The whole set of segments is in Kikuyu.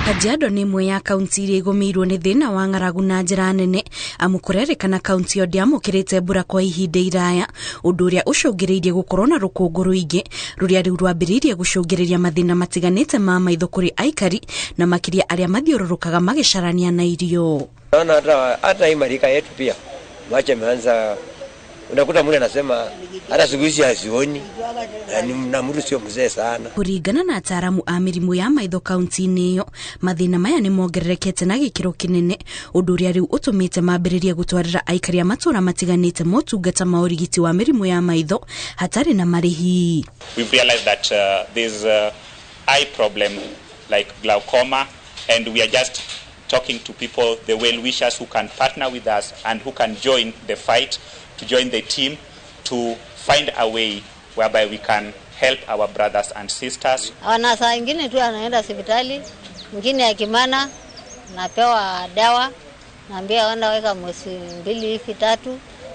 Kajiado nĩ ĩmwe ya kaunti iria igũmĩirwo nĩ thĩna wa ng'aragu na njĩra nene, amu kũrerĩkana kaunti ĩyo ndĩamũkĩrĩte mbura kwa ihinda iraya, ũndũ ũrĩa ũcũngĩrĩirie gũkorwo na rũkũngũ rũingĩ rũrĩa rĩu rwambĩrĩirie gũcũngĩrĩria mathĩna matiganĩte ma maitho kũrĩ aikari na makĩria arĩa mathiũrũrũkaga magĩcarania na irio. Naona hata hii marika yetu pia macho imeanza, unakuta mtu anasema hata siku hizi hazioni na mtu sio mzee sana. Kũringana na ataaramu a mĩrimũ ya maitho kaunti-inĩ ĩyo, mathĩna maya nĩ mongererekete na gĩkĩro kĩnene, ũndũ ũrĩa rĩu ũtũmĩte mambĩrĩrie gũtwarĩra aikari a matũũra matiganĩte motungata ma ũrigiti wa mĩrimũ ya maitho hatarĩ na marĩhi. We've realized that there's eye problem like glaucoma, and we are just talking to people, the well-wishers who can partner with us and who can join the fight, to join the team, to find a way whereby we can help our brothers and sisters. Wana saa ingine tu anaenda hospitali, mwingine akimana napewa dawa, naambia enda weka mwezi 2 hivi 3,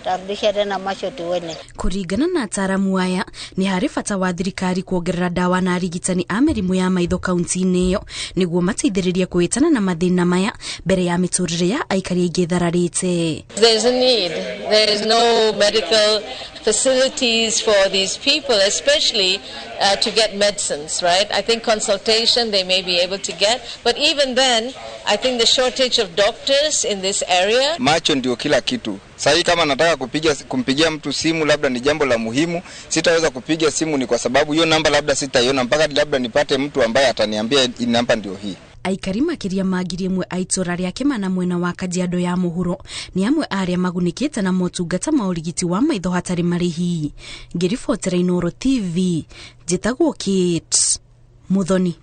tarudisha tena macho tuone. Kũringana na ataaramu aya, nĩ harĩ bata wa thirikari kuongerera ndawa na arigitani a mĩrimũ ya maitho kaunti-inĩ ĩyo nĩguo mateithĩrĩrie kũhĩtana na mathĩna maya mbere ya mĩtũrĩre ya aikari aingĩ ĩthararĩte. There's a need. There's no medical facilities for these people, especially to get medicines, right? I think consultation they may be able to get, but even then, I think the shortage of doctors in this area. Macho ndio kila kitu. Sasa kama nataka kumpigia mtu simu, labda ni jambo la muhimu, sitaweza kupiga simu ni kwa sababu hiyo namba labda sitaiona mpaka labda nipate mtu ambaye ataniambia namba ndio hii. Aikari makĩria ma 1,000 a itũra rĩa Kĩmana mwena wa Kajiado ya mũhuro nĩ amwe a arĩa magunĩkĩte na motungata ma ũrigiti wa maitho hatarĩ marĩhi. Ngĩribotera Inooro TV, njĩtagwo Kate Muthoni.